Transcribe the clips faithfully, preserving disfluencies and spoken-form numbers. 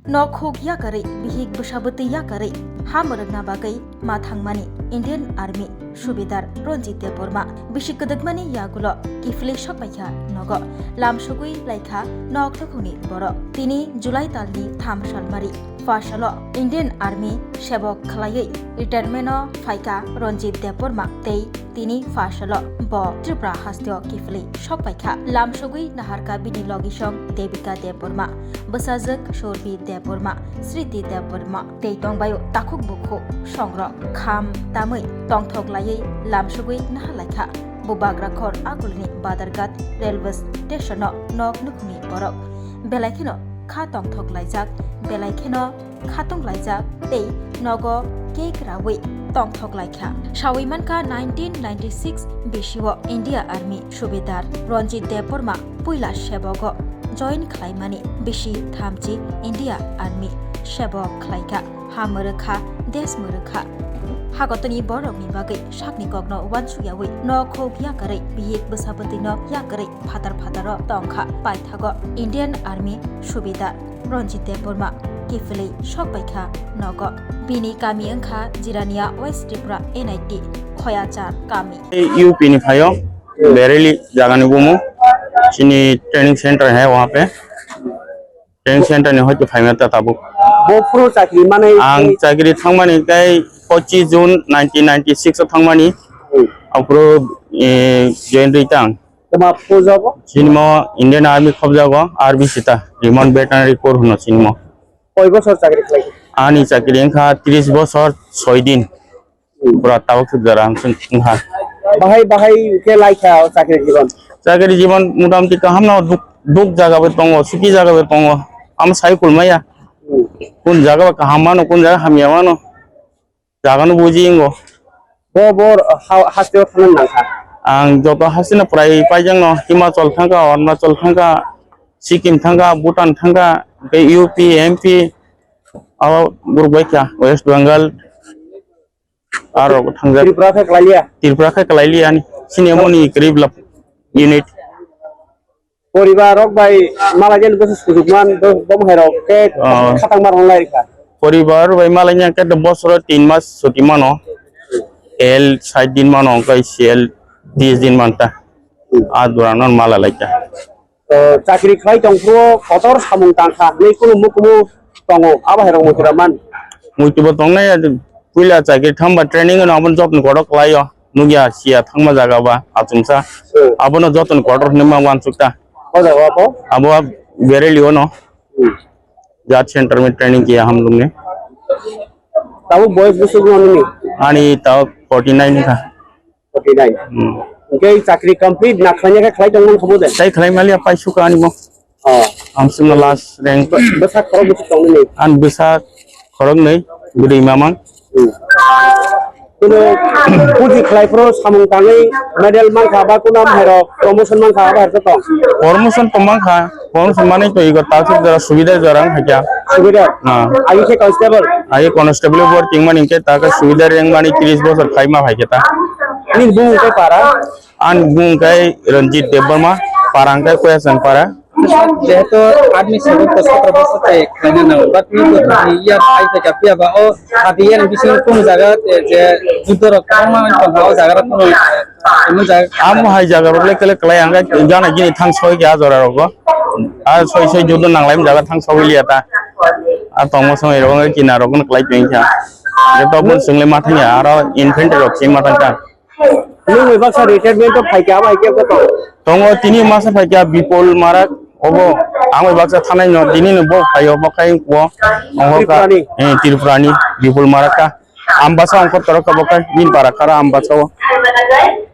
Nok huk yakarwi, bihik bwsabwtwi yakarwi ha mwrwkna bagwi ma thangmani Indian Army subedar Ranjit Debbarma bisi kwdwkmani yagulo kiphilwi sokpaikha nogo. Lamsogwi laikha nok nukhungni borok. Tini July talni tham salmari. Pha salo Indian Army sebok khwlaiwi retirement-o phaikha Ranjit Debbarma tei tini pha salo bo Tripura hasteo kiphilwi sokpaikha. Lamsogwi naharkha bini logisong Devika Debbarma, bwsajwk Surbi Debbarma, Sriti Debbarma tei tongbaio takhuk bukhuk songrok kham tamwi tongthok laiwi lamsogwi naharlaikha. Bubagra khor akulni Badarghat railway station-o nok nukhungni borok belai kheno kha tongthok laijak, belai kheno khatung laijak tei nogo cake rawi tongthok laikha. Sawi mankha nineteen ninety-six bisio India Army subedar Ranjit Debbarma puila sebogo join khlaimani bisi thamchi India Army sebok khlaikha. Ha mwrwkha, des mwrwkha. Hagotoni borokni bagwi sakni kokno wansukyawi nok huk yakarwi bihik bwsabwtwino yakarwi phatar phataro tongkha. Paithago Indian Army subedar Ranjit Debbarma kiphilwi sokpaikha nogo. Bini kami wngkha Jirania, West Tripura, N I T Khoyachar kami. U P ni phaio, Bereli jagani bumu. Chini training center hai waha pe. Training center ni hoite phaima ta tabuk. Bo phuru chakri manwi Ang chakri thangmani kai pochisni June nineteen ninety-six o thangmani. Hmm. Aphuru, eh, join rwi tang. Tama puja bo? Sinimo Indian Army khobjago, R B C ta, Remote Veterinary Corps hwno sinimo. Koi bosor chakri khlai? Ani chakri wngkha tris bosor soi din. Hmm. Pura tabuk suk jora ang sung wngkha. Bahai bahai khe laikha o chakri jibon? Chakri jibon motamoti kaham no duk, duk jaga bo tongo, suki jaga bo tongo. Amo sai kulmaya. Hmm. Kun jaga bo kaham mano, kun jaga hamya mano. Jagano buji ingo. Bo bo ha-, hasteo thangna nangkha. Ang joto hasteno prai paijak no, Himachal thangkha, Arunachal thangkha, Sikkim thangkha, Bhutan thangkha, tei U P, M P, abo guruk bai kha, West Bengal, aro thangjak. Tripura khe kwlailia? Tripura khe kwlailia ani. Sini emoni kwrwi bwla unit. Poribar rok bai malaijani bwswk sujukman bo, bo hai rok khe Oh. Khatang mar onglai kha. Poribar bai malaina khe bosoro tin mas chuti mano. L sait din mano, hwnkhe C L tris din manta. Hmm. A dura non mala laita. To chakri khlai tong phuru kotor samung tang kha, hinwi kunu mukumu tongo, abo hai rok muitu rok man. Muitu bo tongnai, puila chakri thangba training no aboni jotoni kotor kwlaio. Nukya siya thangma jaga ba achomsa. Hmm. Abono jotoni kotor hinwi ma wansuk ta. O jaga abo? Abo Bereli ono. Hmm. Jat center me training kiya hum log ne. Tabuk boyos bwswk no nini? Ani tabuk forty nine kha. Forty nine. Hmm. Hwnkhe chakri complete na khlaina khe khlai tongmani khamu de? Tai khlai maliya pai suka ani mo. Oh. Amswkno last rank. Bwsa khorok bwswk tongmani? An bwsa khoroknwi, bwrwi mamang. Hmm. Kuno puji khlai phuru samung tangwi medal mankha ba kuno amhairok promotion mankha abo hai tong? Promotion to mankha, promotion manwi to igo takhuk jora subida jora wngkha kya. Subida? Ah. Agi khe constable? Agi constable bo tingmani hwnkhe takhe subida rengmani tris bosor khaima hai khe ta. Nini bumung khe para? Ani bumung khe Ranjit Debbarma, para hwnkhe Koyasang para. Jehetu army sabo to sotro bosor tai khlaina nango, but ni to thani iya phai phaikha, phiya ba o thirty year ni bisingo kunu jaga, eh, je judo rok kwbangma wng tongkha, o jaga rok kunu, eh, emo jaga. Amo hai jaga rok le kele klai ang khe gana gini thang soi khe a jora rogo. A soi soi judo nanglai jaga thang soi liya ta. A tongmo song rok kina rok kunu klai tong kha. Je to bun sung le ma thang ya, aro infantry rok se ma thang kha. Nung bai baksa retirement o phaikha, abo hai khe tongo? Tongo tini masa phaikha Bipul Marak, obo ang bai baksa thanai no, tini no bo phaio, bo khai bo, obo ka, Tripurani? Eh, Tripurani, Bipul Marak ka. Ambasa ongkor torok ka bo khai, bin para kara Ambasa o.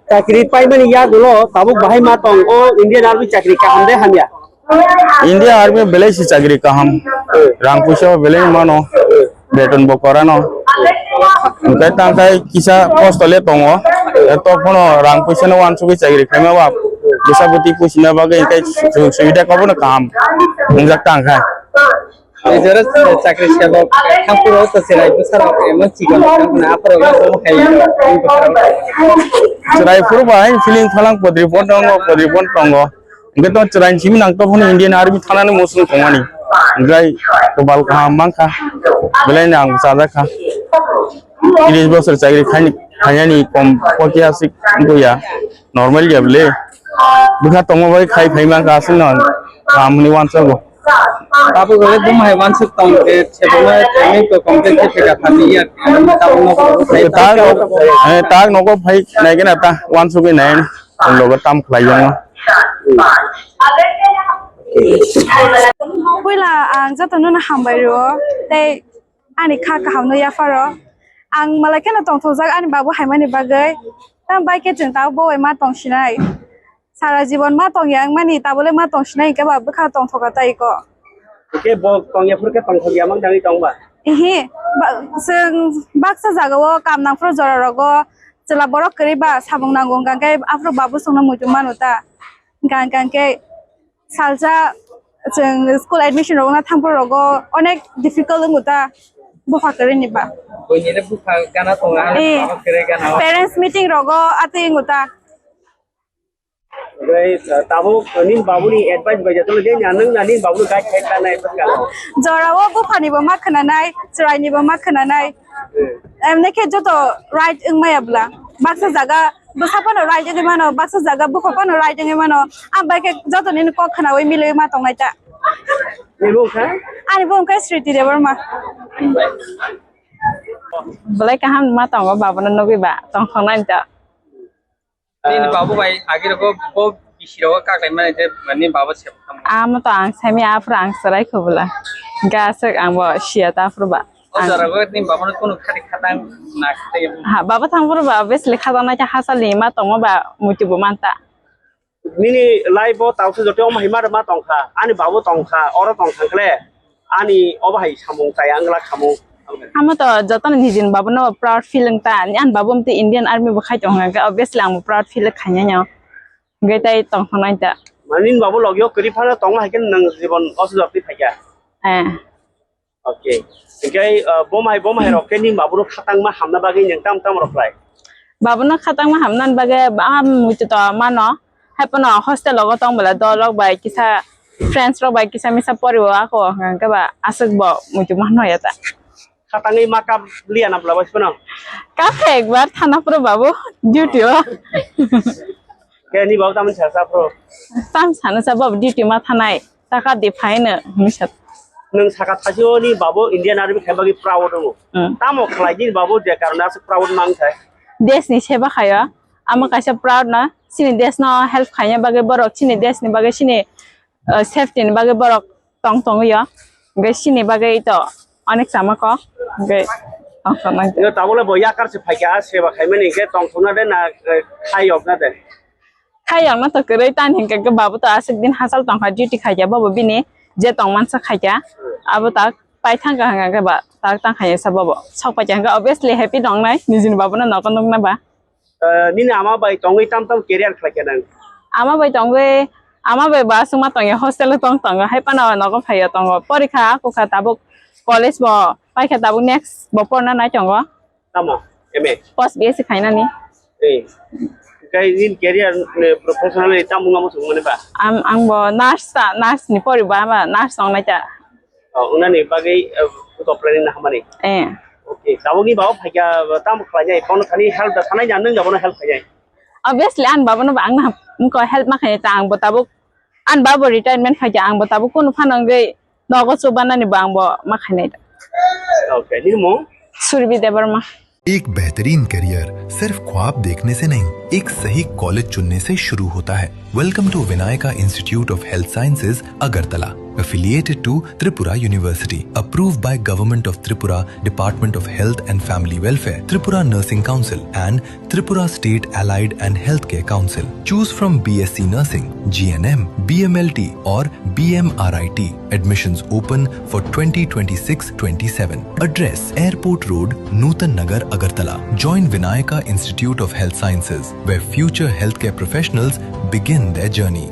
Chakri paimani yagulo tabuk bahai ma tong, o Indian Army chakri kaham de hamya? India Army belai si chakri kaham. Rang puisa bo belai mano. Beton bo korano. Hwnkhe tangkhai kisa kosto le tongo. E tokphano rang puisa no wansugwi chakri khaima ba. Bwsa bwtwi pusina bagwi hwnkhe sujug subida kobono kaham. Wngjak tangkhai. Jora chakri sabo thangphuru to cherai bwsarok emon chikon tangkhana aphuru omo khai. Cherai phuru ba hai feeling phalang podri pon tongo, podri pon tongo. Hwnkhe to chwraini simi nang to phano Indian Army thanani muchung tongmani. Belai kopal kaham mankha. Belai ni ang bwchajak kha. Tris bosor chakri khaini, khainani kom poti aswk wngya. Normal ya bele. Bwkha tongma bai khai phai mankha aswk no kaham hwnwi uansago. Tabuk le bum hai uansuk tong khe sebama training to complete khe theka thani ya. Tabuk no ko. Tak no, eh, tak nogo phai nai gana ta uansugwi nai. Ang logo tam khlai yang. Puila ang jotono no hambai rwo tei ani kha kaham no yapharo. Ang malai kheno tongthokjak ani babu haimani bagwi. Tam bai khe chwng tabuk bo bai ma tong sinai. Sara jibon ma tong ya wngmani tabuk le ma tong sinai hwnkhe ba bwkha tongthoka tai ko. Hwnkhe bo tong ya phuru khe tongthok ya mang dagwi tong ba? Ihi, ba-, chwng baksa jagao kam nangphuru jora rogo chwla borok kwrwi ba samung nango hwnkha khe aphuru babu chwngno muitu mano ta. Hwnkha, hwnkha khe salsa chwng school admission rogna thangphuru rogo onek difficult wngo ta bupha kwrwini ba. Buini le bupha gana tongo, ano Eh, baba kwrwi gana. Parents meeting rogo atwi wngo ta. Oke, tabuk nini babuni advice bai jatolo je nang nini babuni guide khai ta nai bwkha. Jorao buphani bo ma khwnanai, chwraini bo ma khwnanai. Emne khe joto right wngmaya bwla. Baksa jaga bwsa phano right wngwi mano, baksa jaga bupha phano right wngwi mano. Ang bai khe joto nini kok khwnawi milwi ma tongnai ta. Nini mung kha? Ani mung khe Sriti Debbarma. Belai kaham ma tongo, babono nugwi ba tongthoknai ta. Nini babu bai agi rogo bo bisi rogo kaklai mani je nini babu se. Amo to ang sami afro ang serai khobula. Gasek ang bo sia ta afro ba. O jora go nini babu no kunu khari khatang na khate. Ha, babu thang phuru ba obviously khatang nai ta hasal ni ma tongo ba muitu bo manta. Nini life o tausa joto ma hima ma tongkha. Ani babu tongkha, oro tongkha khle. Ani obo hai samung chaya wngla samung. Amo to jotono nijini babuno proud feel wngta. Ani, ani babu mte Indian Army bo khai tongkha, hwnkhe obviously ang proud feel khainai no. Hwnkhe tai tongthoknai ta. Mane nini babu logio kwrwi phano tongma hai khe nwng jibon osujak twi phaikha. Eh. Okay. Hwnkhe, uh, bomai, bomai rok khe nini babu rok khatangma hamna bagwi nwng tam tam rok khlai? Babuno khatangma hamnani bagwi ba muitu to mano. Haiphano hostel rogo tong bwla dol rok bai kisa friends rok bai kisa misa pori o ako hwnkha khe ba aswk bo muitu mano ya ta. Khatangwi ma kap liya na bwla bai phano? Kap kha ekbar thana phuru babu duty o. Khe ni babu tamni sa sa phuru? Tam sana sa babu duty ma thanai. Taka de phaino hwnwi sa. Nwng saka thasio ni babu Indian Army khai bagwi proud wngo. Hmm. Tamo khlai din babu je karone aswk proud mang thai? Desh ni seba khaio. Amo kaisa proud na. Chini desh no help khaina bagwi borok chini desh ni bagwi chini, uh, safety ni bagwi borok tong tongwi o. Hwnkhe chini bagwi to onek sama kok. Hwnkhe tong tong nang. Yo tabole bo yakar se phaikha seba khaimani hwnkhe tong tongna de na, eh, khai yok na de? Thai yokno to kwrwi tani hwnkhe khe babu to aswk din hachal tongkha duty khaikha bobo bini je tongmansa khaikha abo tak pai thangkha hwnkhe ba tak tangkha sa bobo sok paikha hwnkhe obviously happy tongnai nijini babuno nogo nukna ba. Eh, nini ama bai tongwi tam tam career khlaikha nang? Ama bai tongwi ama bai ba aswkma tongya hostel o tong tongo hai phano nogo phaiya tongo porikha akukha tabuk college bo paikha tabuk next bo porna nai tongo. Tamo? M A? Post B S C khainani. Eh. Kai nini career ni professionally tamo wngma muchung mani ba? Am, ang bo nurse ta, nurse ni pori ba, ba nurse tongnai ta. Oh, unani bagwi, eh, buto planning na hamani? Eh. Okay, tamo ni bawo phaikya, tamo khlainai, bono thani help da sanai na, nung da bono help khainai? Obviously, an babono ba ang na, mko help ma khainai ta, ang bo tabuk An babo retirement khaikha, ang bo tabuk kunu phano wngwi nogo chubanani bo ang bo ma khainai da. Okay, nini mung? Surbi Debbarma. एक बेहतरीन करियर सिर्फ ख्वाब देखने से नहीं, एक सही कॉलेज चुनने से शुरू होता है। Welcome to Vinayaka Institute of Health Sciences, Agartala, affiliated to Tripura University, approved by Government of Tripura, Department of Health and Family Welfare, Tripura Nursing Council, and Tripura State Allied and Healthcare Council. Choose from B S C Nursing, G N M, B M L T or B M R I T. Admissions open for twenty twenty-six twenty-seven. Address: Airport Road, Nutan Nagar, Agartala. Join Vinayaka Institute of Health Sciences, where future healthcare professionals begin their journey.